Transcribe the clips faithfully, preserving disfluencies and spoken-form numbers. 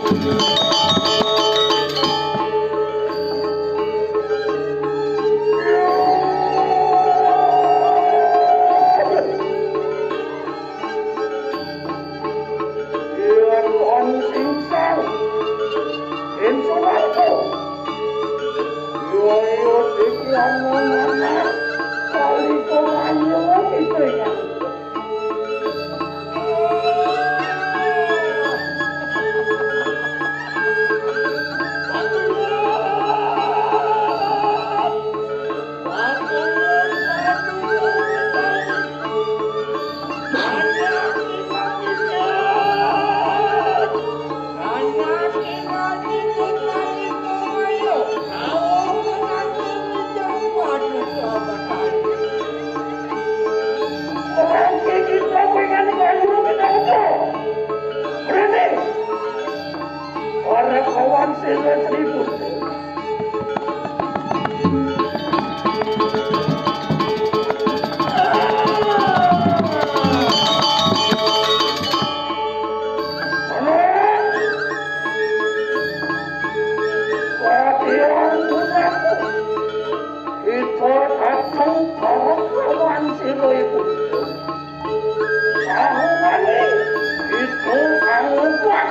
Yen kon sing sang, ingsun aku. Yo, yo, iki ana mana? Kali kok ayo, gitu ya. Ora kawan sira seribu. Kita datang para kawan sira iku. Sahurane itu kang nguwat.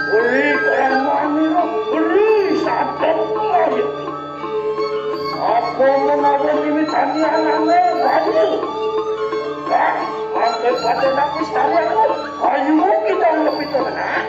Beri keramanira, beri sadhep mayit. Apa menawa miwitani anane banyu? Wah, mangke padha nak wis tarianku. Ayo kita lebih tenang.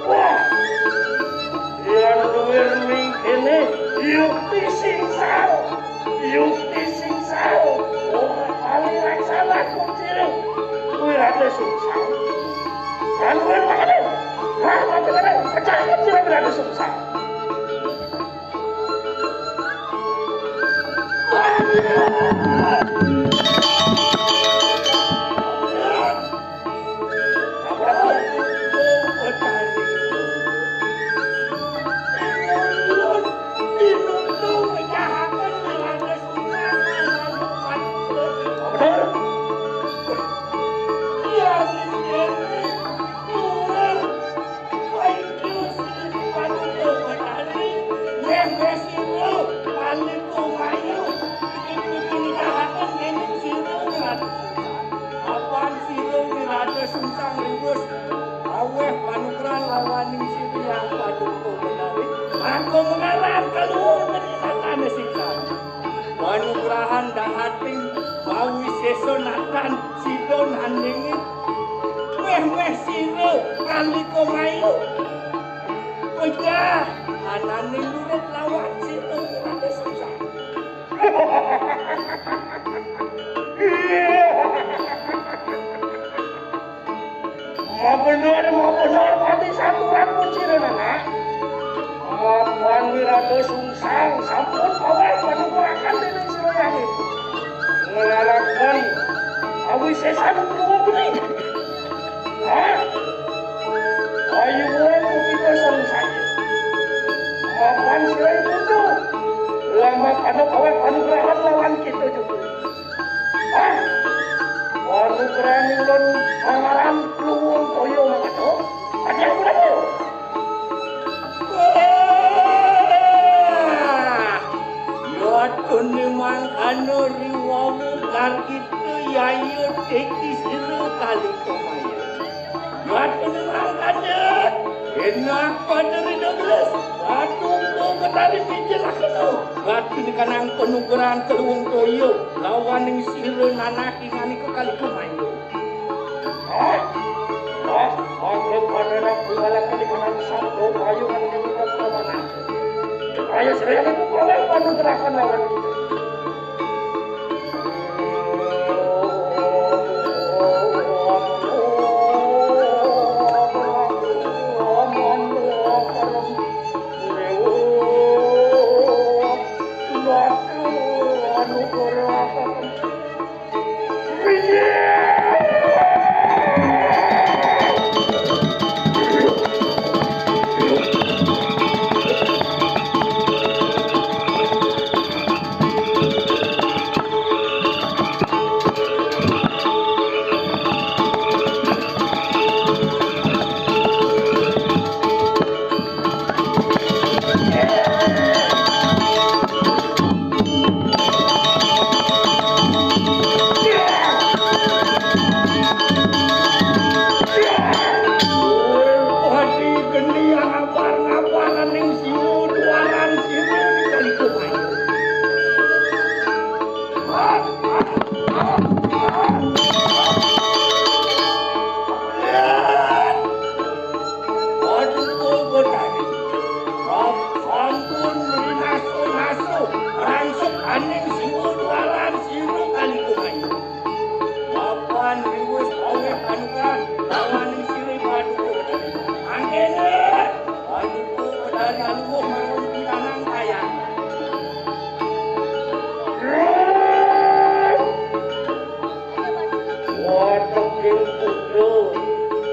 Wah, yen luwih ning kene, yukti sing saru, yukti sing saru. Ora kali raksana kucing. Kuwi rada sungsang. Kan luwih makane. Hah, makane pecah kan sira rada sungsang. Aweh panugrahan lawaning sira yang paduka menawi. Mangko mengarah keluar dari matane siksa. Panugrahan dahating mawi sesa natan sida nandingi. Meh-meh sira kalika mayu. Pejah anane nurut lawan sira ing ati sungsang. Mabener, mabener mati saturan kucine, Nak. Ratu Sungsang sampun aweh manungkuraken dening sira yangin. Nglaraken awisesan Prabu Geni. Hah? Ayo wong kita Sungsang. Mapan sira itu tuh. Lama kana aweh panugrahan lawan kita juga. Hah? Panugrahan ulun mangaran Luwung Toyo mangkana. Aja aku. Wah! Yatune mangkana riwawu gargita yaya teki sira kali kemaya. Yatune mangkana enak pada rida gelas. Batu ko betari mijil akena. Batu dikanang panugrahan keluwung toya lawaning sira nanah ingani kekali kemaya. Hah? Hah? Mangke pada nak bungalan kali menang sabda payu nang dibuka kelawanan. Ayo, seraya memulai panugrahan lawan kita. Pati geni ngapar-ngaparaning siwa duaran sira ning kali kumayu. Waduh, kok bocah ini? Sampun rinaso-naso, rangsuk aning siwa duaran sira kali kumayu. Papan riwis aweh panukan, lawaning sira paduka bocah ini. Angkene, paduka bocah ini aluwuh marang pinanang kayang. Wateking Buddha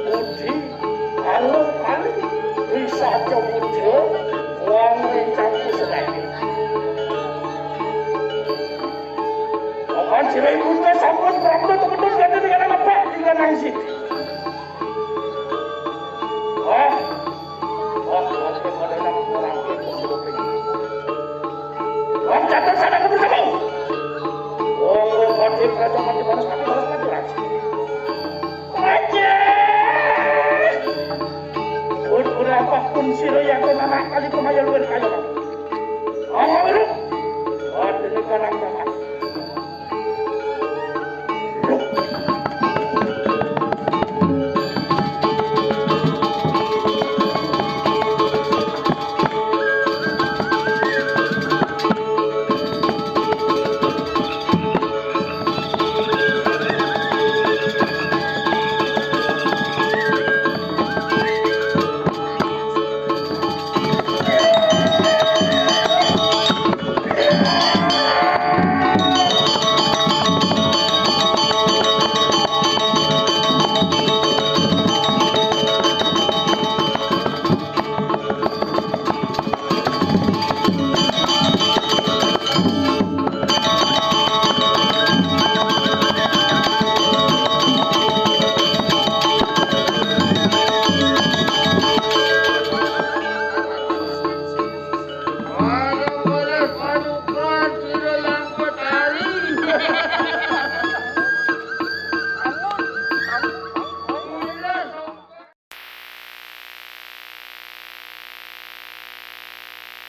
Budi Alung Kali Wisaca Buddha wong rencang sedaya. Paman sira ibu sampun prapta tumedun gati dengan anak pak dengan nang siti. Wah, wah, wah, pada nang kurang itu sudah pengen. Wong jatuh sana ke bersama. Wong wong mati kerajaan mati balas mati balas mati lagi. Raja. Pun berapa pun sira yang kena anak kali pemaya luar kali.